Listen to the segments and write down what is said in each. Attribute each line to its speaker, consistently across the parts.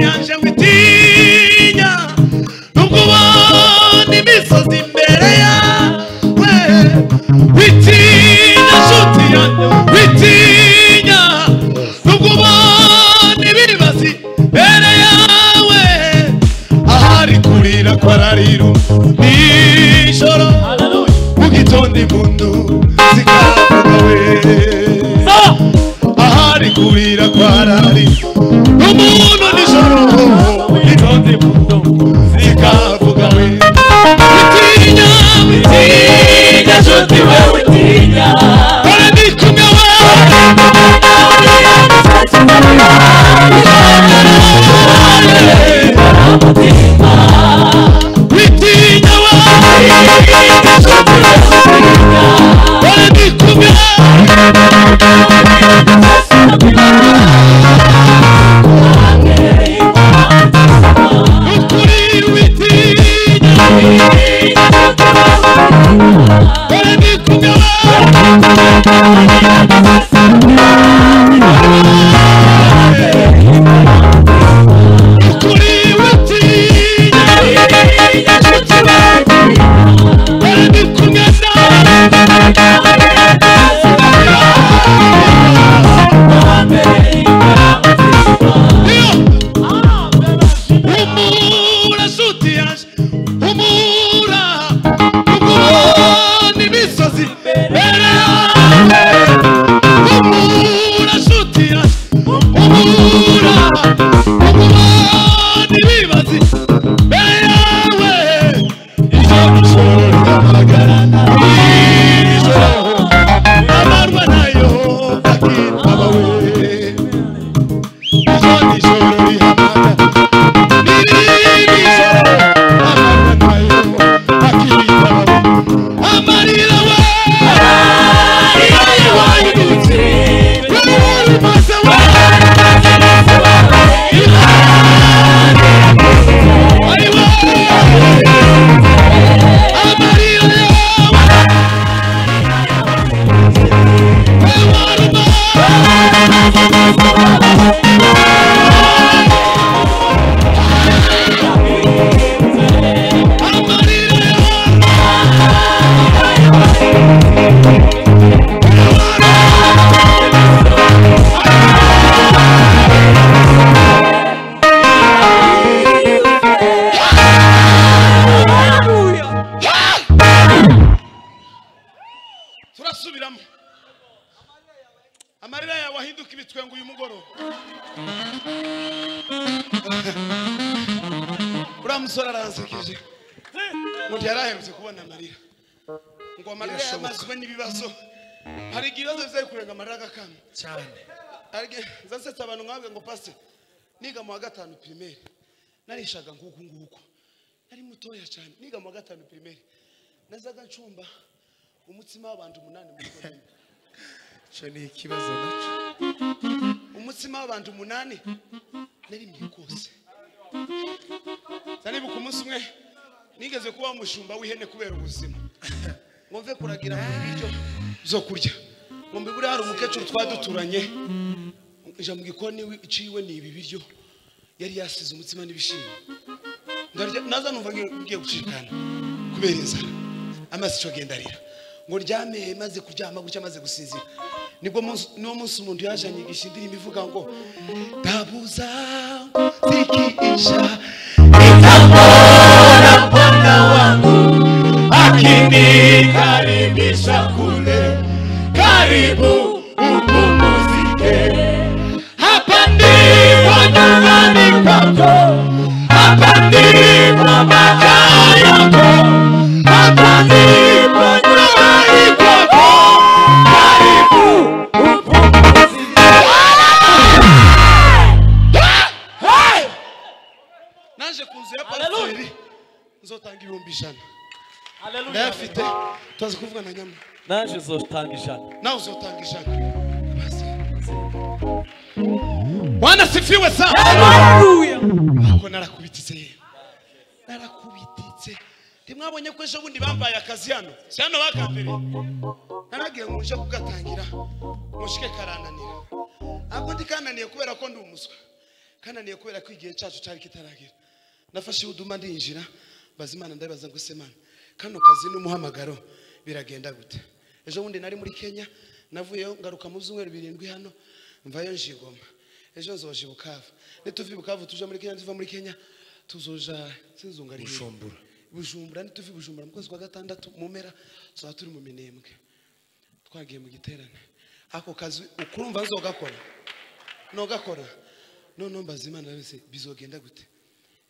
Speaker 1: yanje witinya nubwo ubona imisozi imbere yawe witinya nshuti yanjye witinya nubwo ubona ibibazo imbere yawe ahari kurira kwararira nijoro mu gitondo impundu zikavuga we ahari kurira kwarari umuntu nijoro gitondo impundu zikavuga we witinya witinya nshuti we witinya dore ndi kumwe we witinya we dore ndi kumwe ukuri witinya dore ndi kumwe ukuri witinya dore ndi kumwe humura nshuti yanjye humura ubona imisozi imbere yawe humura nshuti yanjye humura ubona ibibazo imbere yawe ijoro ijoro rihamagara nijoro amarwa nayo akitaba we ijoro ijoro rihamagara amarira we maze we amarira turasubiramo amarira yawe ahinduka ibitwengo uyu mugoroba uriya musore aransekeje ngo ntiyaraherutse kubona amarira ngo amarira yamazwe n'ibibazo hari igihe ibibazo bizaye kurenga amarira agakama
Speaker 2: cyane
Speaker 1: nzasetsa abantu nkabwe ngo pasite niga mu wa gatanu primaire narishaga nguku nguku nari mutoya cyane niga mu wa gatanu primaire nazaga ncumba umutsima w'abantu 8 muri komine
Speaker 2: icyo ni ikibazo naco
Speaker 1: umutsima w'abantu 8 nari mwikose nibuka umunsi umwe nigeze kuba umushumba w'ihene kubera ubuzima ngo mve kuragira mu biryo byo kurya ngo mbibure hari umukecuru twaduturanye nja mu gikoni iciwe ni ibi biryo yari yasize umutsima n'ibishimbo ndarya naza numva ngiye gucikana kubera inzara amazi ico genda arira ngo ndyame maze kuryama gutya maze gusinzira nibwo niwo munsi umuntu yaje anyigisha indirimbo ivuga ngo tabuza zikiisha nitamwona Bwana wangu akinikaribisha kule karibu upumzike hapa ndipo nyumbani kwako hapa ndipo makao yako hapa ndipo nyumbani kwako karibu upumzike. Naje kunzu ya pastori nzotanga 100,000.
Speaker 3: Haleluya.
Speaker 1: Ndayafite tuzi kuvuga na nyama.
Speaker 3: Naje uzotanga 100.
Speaker 1: Nawe uzotanga 100. Bwana sifiwe sana.
Speaker 3: Haleluya.
Speaker 1: Ko narakubititse. Narakubititse. Ntimwabonye ko ejo bundi bambaye akazi hano. Si hano bakambere. Naragiye ngo nje kugatangira. Mushike karananira. Ako ndikananiye kubera ko ndi umuswa. Kananiye kubera ko igihe cyacu cyari kitaragera. Nafashe uduma ndinjira bazimana ndabaza ngo se mana kano kazi n'umuhamagaro biragenda gute. Ejo bundi nari muri Kenya navuyeyo ngaruka mu zumweru 7 hano mvayo njigoma. Ejo nzoje Bukavu. Nituvi Bukavu tuje muri Kenya, tuva muri Kenya tuzoja sinzungari
Speaker 2: Bujumbura.
Speaker 1: Bujumbura nituvi Bujumbura mu kwezi kwa 6 mu mpera tuzaba turi mu Minembwe. Twagiye mu giterane. Ako kazi ukurumva nzogakora. Nogakora. None mbaza Imana bese bizogenda gute.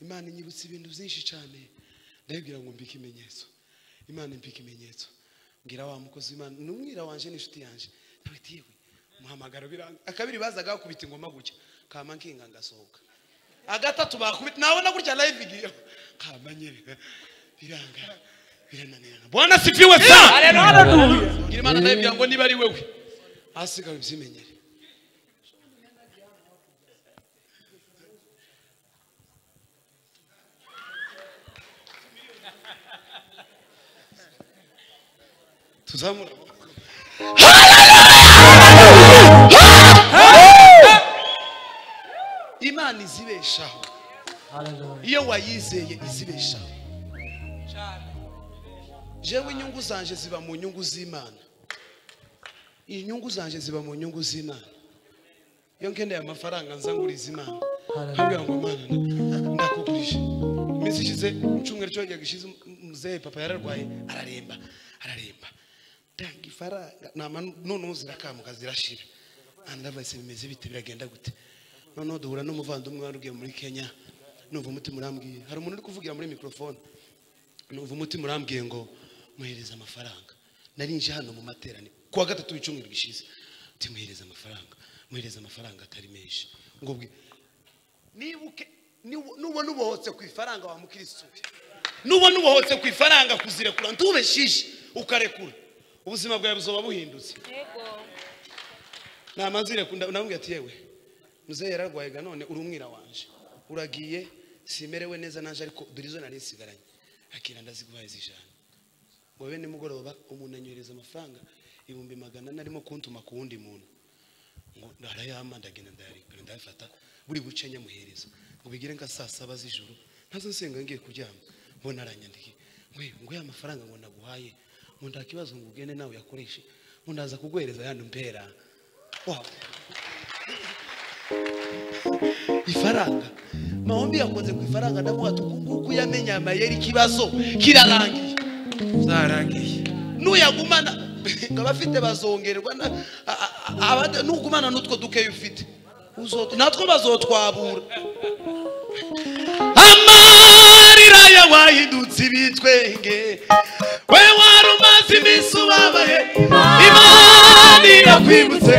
Speaker 1: Imana inyibutse ibintu byinshi cyane. Ndabibwira ngo mbike imenyetso. Imana impika imenyetso. Ngira wa mukozi Imana numwira wanje n'inshuti yanje. Ndabiti yewe muhamagaro biranga. Akabiri bazaga kubita ingoma gutya. Kama nkinga ngasohoka. Agatatu bakubita nabona gutya live igiye. Kama nyere biranga birananirana. Bwana sifiwe sana.
Speaker 3: Haleluya.
Speaker 1: Ngira Imana ndabibwira ngo niba ari wewe. Asigaye ubyimenyere. Tuzamura. Imana izibeshaho. Iyo wayizeye izibeshaho. Jewe inyungu zanje ziba mu nyungu z'Imana. Inyungu zanje ziba mu nyungu z'Imana. Iyo ngendeye amafaranga nzanguriza Imana. Nkabwira ngo Mana ndakugurije. Iminsi ishize cyumweru cyo gishize muzehe papa yararwaye araremba araremba. Tanga ifaranga nama none zirakamuka zirashira. Andavase bimeze bite biragenda gute. None duhura n'umuvandimwe warugiye muri Kenya. Numva umutima urambwiye. Hari umuntu uri kuvugira muri microphone. Numva umutima urambwiye ngo muhereza amafaranga. Narinje hano mu materaniro kuwa 3 w'icyumweru gishize. Timuhereza amafaranga. Muhereza amafaranga atari menshi. Ngo bwe nibuke nubona ubohotse ku ifaranga wa mukristo. Nubona ubohotse ku ifaranga kuzirekura ntube shishi ukarekura. Ubuzima bwawe buzoba buhindutse.
Speaker 4: Yego.
Speaker 1: Namazire kunda namubwiye ati yewe muzehe yararwaye ga none uri umwira wanje. Uragiye simerewe neza naje ariko dore izo nari nsigaranye. Akira ndaziguhaye zijana. Ngo bene mugoroba umuntu anyohereza amafaranga 400 arimo kuntuma ku wundi muntu. Ngo ndarayama ndagenda ndayarikura ndayafata buri buce nyamuhereza. Ngo bigire nka saa 7 z'ijoro ntazo nsenga ngiye kuryama mbona aranyandikiye ngo ya mafaranga ngo naguhaye ngo nta kibazo ngo ugende nawe yakoreshe ngo ndaza kuguhereza yandi mpera. Wow. Ifaranga maombi yakoze ku ifaranga ndavuga tukunguku yamenya amayeri kibazo kirarangiye.
Speaker 2: Zarangiye.
Speaker 1: Nuyagumana ngo abafite bazongererwa nugumana nutwo duke ufite natwo bazotwabura. Amarira yawahindutse ibitwenge we warumaze iminsi ubabaye Imana irakwibutse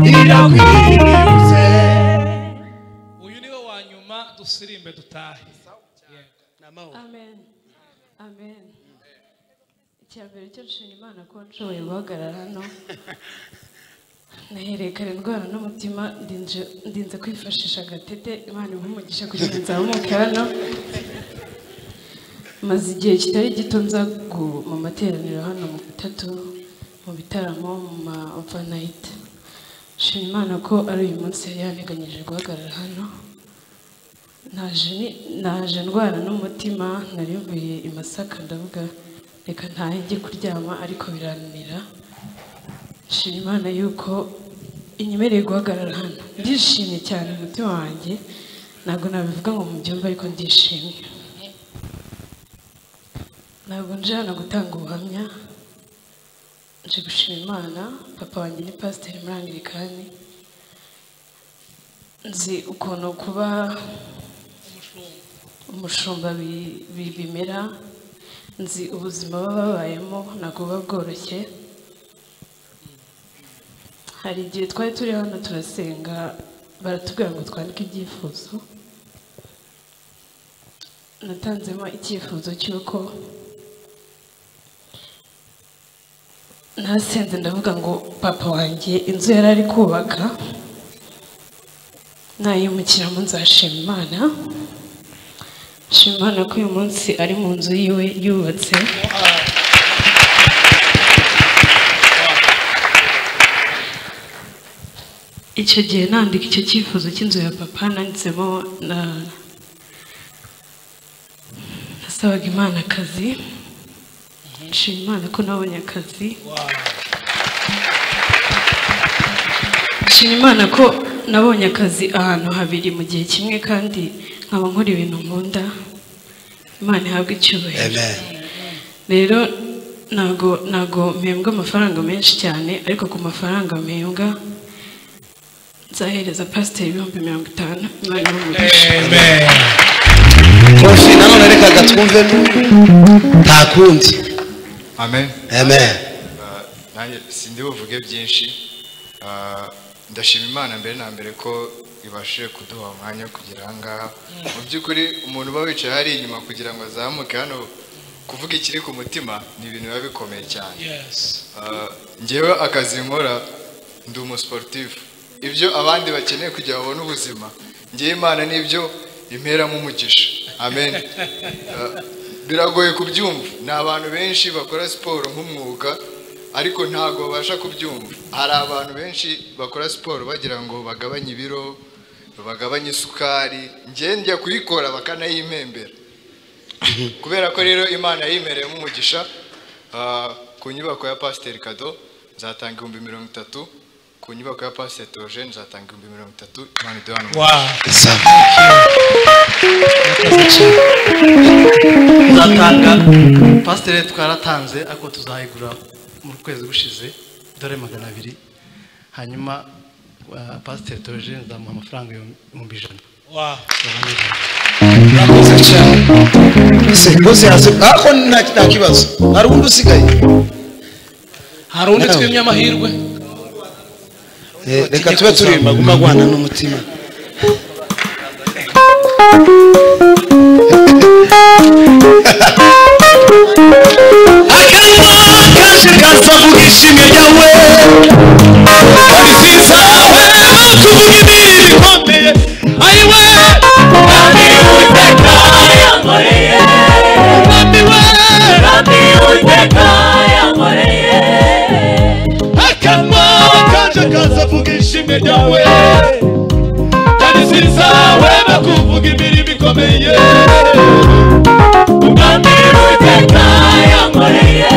Speaker 1: irakwibutse.
Speaker 5: Uyu niwe wa nyuma dusirimbe dutahe.
Speaker 4: Amen. Amen. Icyambere cyo nshima Imana ko nshoboye guhagarara hano. Nahereye kare ndwara n'umutima ndinze kwifashisha agatete. Imana imuhe umugisha kugira ngo nzamuke hano. Maze igihe kitari gito nza mu materaniro hano mu gatatu mu bitaramo mu ma overnight. Nshima Imana ko ari uyu munsi yari yanteganyije guhagarara hano. Naje ndwara n'umutima nari mvuye i Masaka ndavuga reka ntahe njye kuryama ariko birananira. Nshima Imana yuko inyemereye guhagarara hano. Ndishimye cyane umutima wanjye ntabwo nabivuga ngo mubyumve ariko ndishimye. Ntabwo nje hano gutanga ubuhamya, nje gushima Imana. Papa wanjye ni pasiteri muri Anglikani. Nzi ukuntu kuba umushumba bimera, nzi ubuzima baba babayemo ntabwo buba bworoshye. Hari igihe twari turi hano turasenga baratubwira ngo twandike ibyifuzo. Natanzemo icyifuzo cy'uko nasenze ndavuga ngo papa wanjye inzu yari ari kubaka nayimukiramo nzashima Imana. Nshima Imana ko uyu munsi ari mu nzu yiwe yubatse. Icyo gihe nandika icyo cyifuzo cy'inzu ya papa, nanditsemo nasabaga Imana akazi. Nshima Imana ko nabonye akazi. Nshima Imana ko nabonye akazi ahantu habiri mu gihe kimwe, kandi nkaba nkora ibintu nkunda. Imana ihabwe icyubahiro. Rero ntago mpembwa amafaranga menshi cyane, ariko ku mafaranga mpembwa nzahereza pasiteri 50,000. Imana imuhe.
Speaker 1: Amen. Kofi nanone reka gatwumve nta kundi.
Speaker 6: Amen.
Speaker 1: Amen.
Speaker 6: Nanjye sindi buvuge byinshi. Ndashima Imana mbere na mbere ko ibashije kuduha umwanya wo kugera aha ngaha. Mu by'ukuri umuntu uba wicaye hari inyuma kugira ngo azamuke hano kuvuga ikiri ku mutima ni ibintu biba bikomeye cyane. Njyewe akazi nkora ndi umusportif. Ibyo abandi bakeneye kugira babone ubuzima, njyewe Imana nibyo imperamo umugisha. Amen. Biragoye kubyumva. Ni abantu benshi bakora siporo nk'umwuga ariko ntago babasha kubyumva. Hari abantu benshi bakora siporo bagira ngo bagabanye ibiro, bagabanye isukari, njye njya kuyikora bakanayimpembera. Kubera ko rero Imana yimereyemo umugisha, ku nyubako ya Pasiteri Kado nzatanga 30,000, ku nyubako ya Pasiteri Theogene nzatanga 30,000. Imana iduhe umugisha.
Speaker 7: Nzatanga Pasiteri twaratanze ariko tuzayigura mu kwezi gushize $200, hanyuma Pasiteri Theogene nzamuha amafaranga 100,000.
Speaker 5: Wow.
Speaker 1: Murakoze cyane. Bose hasi ako nta kibazo. Hari undi usigaye?
Speaker 5: Hari undi twimye amahirwe?
Speaker 1: Reka tube turimba guma gwana n'umutima. Akanwa kaje kazavuga ishimwe ryawe, kandi sinzahwema kuvuga imirimo ikomeye. Ayiwe Umwami Uwiteka yankoreye, Umwami we Umwami Uwiteka yankoreye. Akanwa kaje kazavuga ishimwe ryawe, kandi sinzahwema kuvuga imirimo ikomeye. Umwami Uwiteka yankoreye,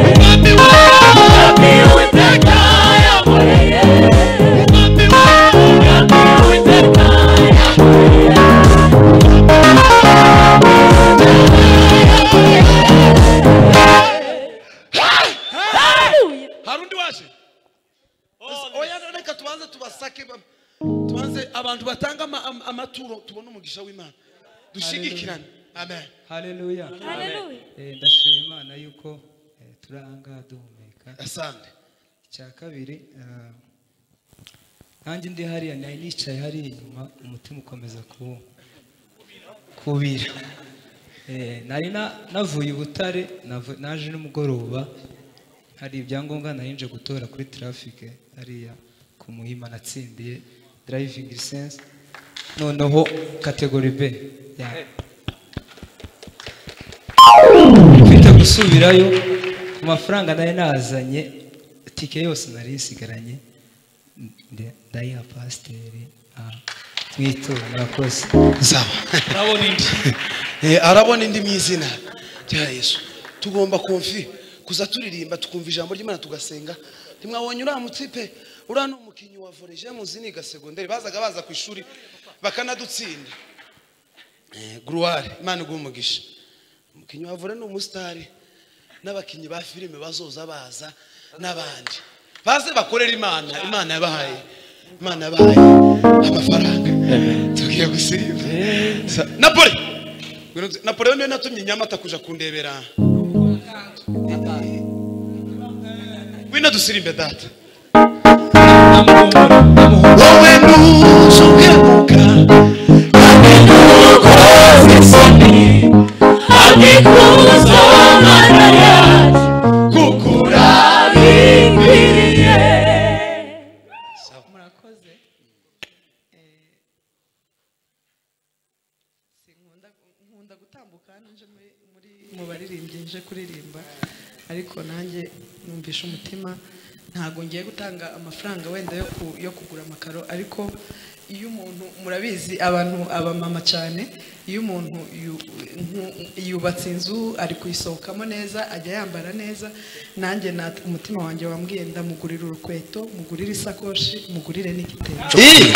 Speaker 1: Umwami we Umwami Uwiteka yankoreye, Umwami we Umwami Uwiteka yankoreye. Hari undi waje? Oya reka tubanze tubasake, tubanze abantu batanga amaturo tubone umugisha w'Imana, dushigikirane. Amen.
Speaker 8: Haleluya. Ndashima Imana yuko turi aha ngaha duhumeka.
Speaker 1: Asante.
Speaker 8: Icya kabiri, nanjye ndi hariya nari nicaye hariya inyuma, umutima ukomeza kubira. Nari navuye i Butare, naje nimugoroba, hari ibyangombwa nari nje gutora kuri traffic hariya ku Muhima, natsindiye driving license noneho category B. Mfite gusubirayo ku mafaranga nari nazanye, tike yose nari nsigaranye ndayiha pasiteri mwitura. Murakoze.
Speaker 1: Sawa.
Speaker 5: Arabona indi.
Speaker 1: Arabona indi mu izina rya Yesu. Tugomba kumvi kuza turirimba tukumva ijambo ry'Imana tugasenga. Ntimwabonye uriya mutipe, uriya ni umukinnyi wa volley muzi niga segonderi, bazaga baza ku ishuri bakanadutsinda. Gruware, Imana iguhe umugisha. Umukinnyi wa volley ni umusitari, n'abakinnyi ba filime bazoza baza n'abandi baze bakorera Imana. Imana yabahaye, Imana yabahaye amafaranga. Tugiye gusirimba. Napoli, Napoleon niwe natumye Nyamata kuja kundebera. Ngwino dusirimbe data. Wowe ntuzuhemuka, kandi ntukoze isoni,
Speaker 3: Abikuzo Mana yacu, kuko urabikwiriye.
Speaker 9: Murakoze. Nkunda gutambuka hano nje muri mu baririmbyi nje kuririmba, ariko nanjye numvisha umutima Ntago ngiye gutanga amafaranga wenda yo kugura amakaro, ariko iyo umuntu, murabizi abantu abamama cyane, iyo umuntu yubatse inzu ari kuyisohokamo neza, ajya yambara neza. Nanjye umutima wanjye wambwiye ndamugurira urukweto, mugurire isakoshi, mugurire n'igitenge.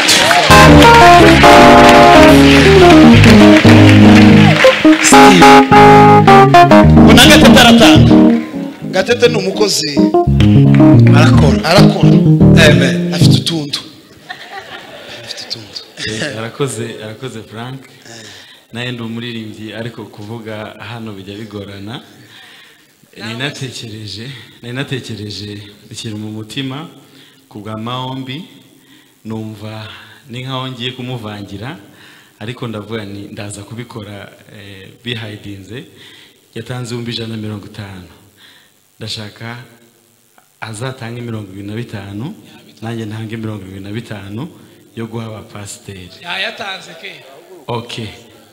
Speaker 1: Kuna Gatete aratanga. Gatete ni umukozi, arakora. Amen. Afite utuntu.
Speaker 10: Arakoze Frank. Naye ndi umuririmbyi, ariko kuvuga hano bijya bigorana. Nari natekereje ikintu mu mutima ku bwa Maombi, numva ni nkaho ngiye kumuvangira, ariko ndavuga ni ndaza kubikora bihidinze. Yatanze 150,000, ndashaka azatange 75, nanjye ntange 75 yo guha abapasiteri.
Speaker 5: Yayatanze ke?
Speaker 10: Okay,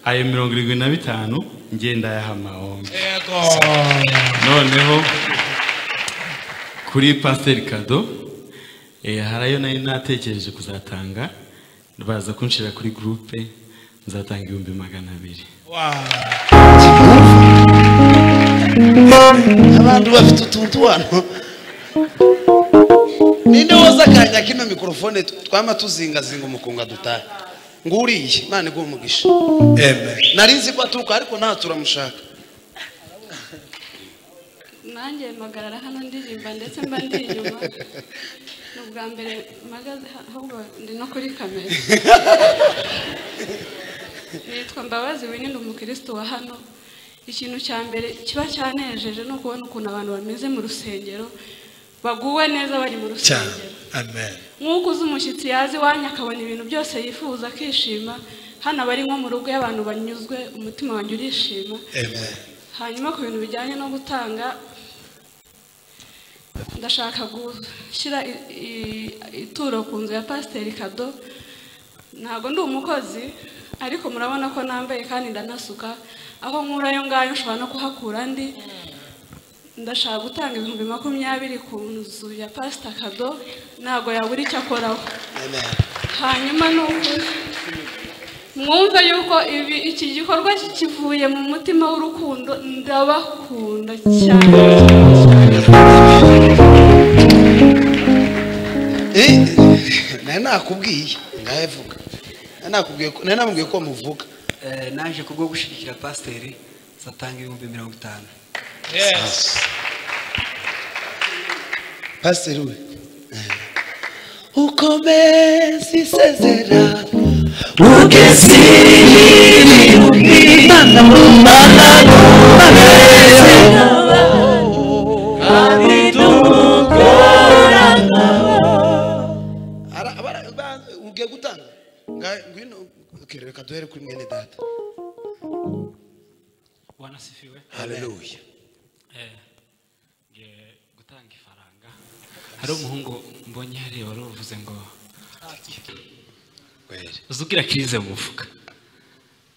Speaker 10: ayo 75 ngenda yaha Maombi.
Speaker 5: Yego.
Speaker 10: Noneho kuri Pasiteri Kado, harayo nari natekereje kuzatanga, baza kunshira kuri groupe, nzatanga 200,000.
Speaker 5: Wow.
Speaker 1: Abantu bafite utuntu hano. Ninde woza akanya kino mikrofone twama tuzingazinga umukunga dutahe. Nguriye Imana iguhe umugisha. Amen. Nari nzi ko aturuka ariko nta turamushaka.
Speaker 4: Nanjye magarara hano ndirimba ndetse mba ndi inyuma. Ni ubwa mbere mpagaze ahubwo ndi no kuri kamera. Nitwa Mbabazi Winnie, ndi umukristo wa hano. Ikintu cya mbere kiba cyanejeje no kubona ukuntu abantu bameze mu rusengero, baguwe neza bari mu rusengero.
Speaker 2: Amen.
Speaker 4: Nk'uko uzi umushyitsi yazi iwanyu akabona ibintu byose yifuza akishima, hano abari nko mu rugo y'abantu banyuzwe, umutima wanjye urishima.
Speaker 2: Amen.
Speaker 4: Hanyuma ku bintu bijyanye no gutanga, ndashaka gushyira ituro ku nzu ya Pasiteri Kado. Ntabwo ndi umukozi, ariko murabona ko nambaye kandi ndanasuka, aho nkura ayo ngayo nshobora no kuhakura andi. Ndashaka gutanga 20,000 ku nzu ya Pastor Kado, ntabwo yabura icyo akoraho. Hanyuma nuko mwumve yuko iki gikorwa kivuye mu mutima w'urukundo, ndabakunda cyane.
Speaker 1: Nari nakubwiye ngavuga, nari namubwiye ko muvuga.
Speaker 11: Naje kubwo gushigikira pasiteri zatanga 50,000.
Speaker 5: Yes.
Speaker 1: Pasiteri we ukomeze isezerano ugeze Imana
Speaker 3: kandi dukorana.
Speaker 1: Ugiye gutanga ngwino. Reka duhere kuri mwene data.
Speaker 12: Bwana sifiwe.
Speaker 1: Haleluya.
Speaker 12: Ngiye gutanga ifaranga. Hari umuhungu mbonye hariya wari uvuze ngo uzugira krize mu mufuka.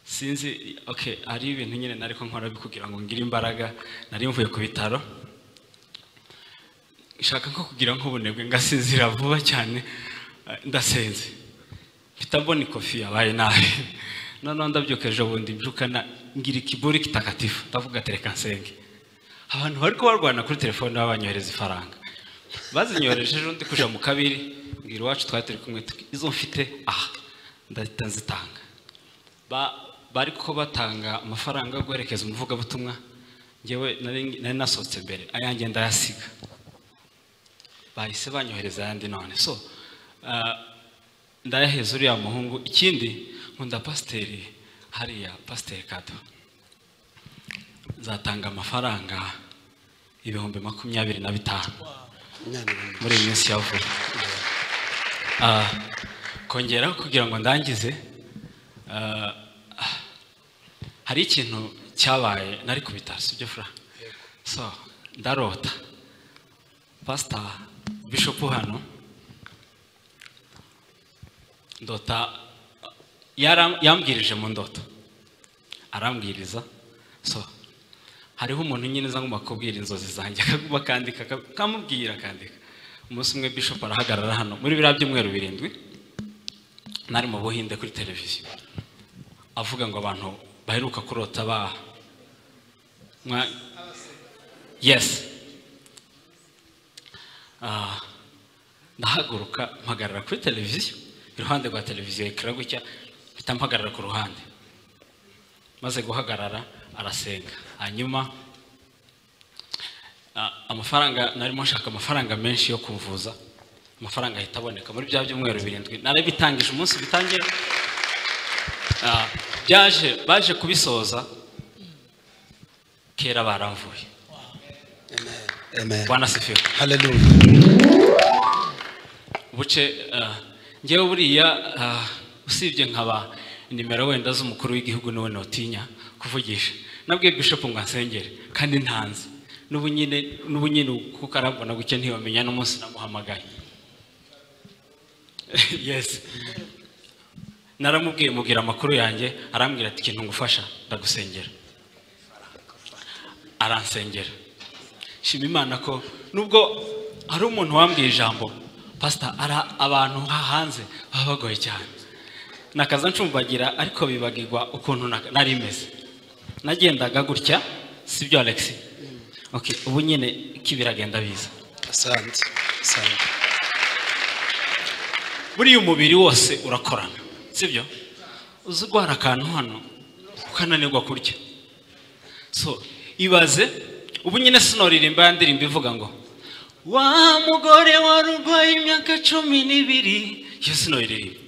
Speaker 12: Sinzi, okay, ari ibintu nyine nariko nkora bikugira ngo ngire imbaraga. Nari mvuye ku bitaro, nshaka nko kugira nk'ubunebwe ngasinzira vuba cyane, ndasenze mpita mbona ikofi yabaye nabi. Noneho ndabyuka ejo bundi mbyukana ngira ikiburi kitakatifu, ndavuga ati reka nsenge. Abantu bariko barwana kuri telefone babanyohereza ifaranga, bazinyohereje ejo ndi kuja mu kabiri, ngira iwacu twari turi kumwe, izo mfite aha ndahita nzitanga. Bariko batanga amafaranga yo guherekeza umuvugabutumwa, njyewe nari nasohotse mbere, ayanjye ndayasiga, bahise banyohereza ayandi none. So ndayaheza uriya muhungu. Ikindi nkunda pasiteri hariya, Pasiteri Kado, nzatanga amafaranga 25,000 muri iyi minsi ya vuba. Kongeraho kugira ngo ndangize, hari ikintu cyabaye nari ku bitaro, sibyo Fra? So ndarota Pastor Bishop hano, ndota yambwirije mu ndoto, arambwiriza. So hariho umuntu nyine uza ngomba kubwira inzozi zanjye, akaguma akandika, akamubwira akandika. Umunsi umwe bishop arahagarara hano muri biriya byumweru 7 nari mu Buhinde kuri televiziyo, avuga ngo abantu baheruka kurota ba yes. Ndahaguruka mpagarara kuri televiziyo, iruhande rwa televiziyo ekara gutya, mpita mpagarara ku ruhande. Maze guhagarara arasenga, hanyuma amafaranga narimo nshaka amafaranga menshi yo kumvuza, amafaranga ahita aboneka muri bya byumweru 7 narabitangije umunsi bitangira. Byaje baje kubisoza kera baramvuye.
Speaker 1: Amen.
Speaker 12: Bwana sifiwe.
Speaker 1: Hallelujah.
Speaker 12: Buce ngewe buriya usibye nkaba nimero wenda z'umukuru w'igihugu niwe notinya kuvugisha, nabwiye bishop ngo ansengere kandi ntanze n'ubu nyine kuko arambona guke ntiyomenya n'umunsi namuhamagaye. Yes, naramubwiye mubwira amakuru yanjye, arambwira ati ikintu ngufasha ndagusengera. Aransengera. Shima Imana ko nubwo hari umuntu wambwiye ijambo pastor, ara abantu hanze baba bagoye cyane, nakaza ncumbagira ariko bibagirwa ukuntu nari meze. Nagendaga gutya, sibyo Alex? Okay, ubu nyine kibiragenda biza.
Speaker 1: Asante, asante.
Speaker 12: Buriya umubiri wose urakorana, sibyo? Uzugwara akantu hano ukananirwa kurya. So ibaze ubu nyine sinoririmba yandirimba ivuga ngo wa mugore warugwaye imyaka 12, iyo sinoririmba.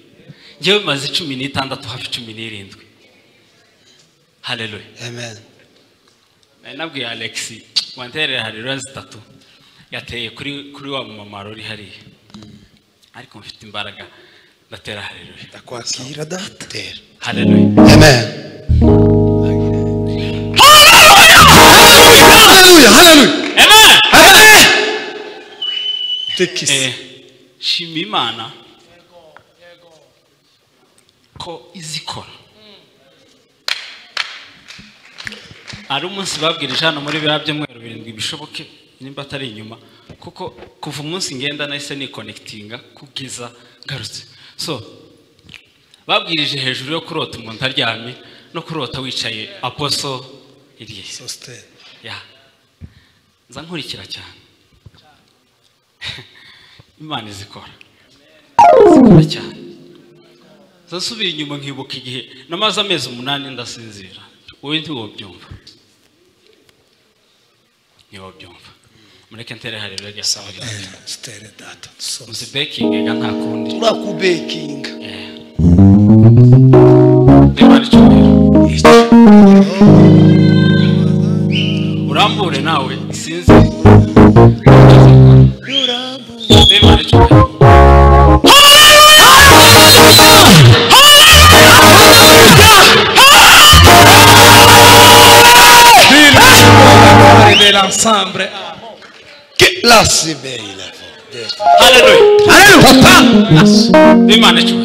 Speaker 12: Njyewe maze 16 hafi 17. Hallelujah.
Speaker 1: Amen.
Speaker 12: Nabwiye Alex wanterera haleluya 3 yateye kuri wa mama uri hariya, ariko mfite imbaraga ndatera haleluya.
Speaker 1: Ndakwakira data. Tera.
Speaker 12: Hallelujah.
Speaker 1: Amen. Hallelujah. Hallelujah.
Speaker 12: Amen.
Speaker 1: Amen. Tekisi.
Speaker 12: Shima Imana ko izikora. Ari umunsi babwirije hano muri biriya byumweru 7 bishoboke nimba atari inyuma, kuko kuva umunsi ngenda nahise ni connectinga kugeza ngarutse. So babwirije hejuru yo kurota umuntu aryamye no kurota wicaye apostle iriye
Speaker 1: Sosthene.
Speaker 12: Ya nza nkurikira cyane. Imana izikora, izikora cyane. Zasubira inyuma nkibuka igihe namaze amezi 8 ndasinzira. Wowe ntiwobyumva, ntiwobyumva. Mureke ntere haleluya rya sawa.
Speaker 1: Tere data.
Speaker 12: Muzi baking ga nta kundi.
Speaker 1: Turakubekinga.
Speaker 12: Urambure nawe sinzi.
Speaker 5: L'ensemble.
Speaker 1: Che la si bella.
Speaker 12: Hallelujah.
Speaker 1: Hallelujah. Papa.
Speaker 12: Imana icyubahiro.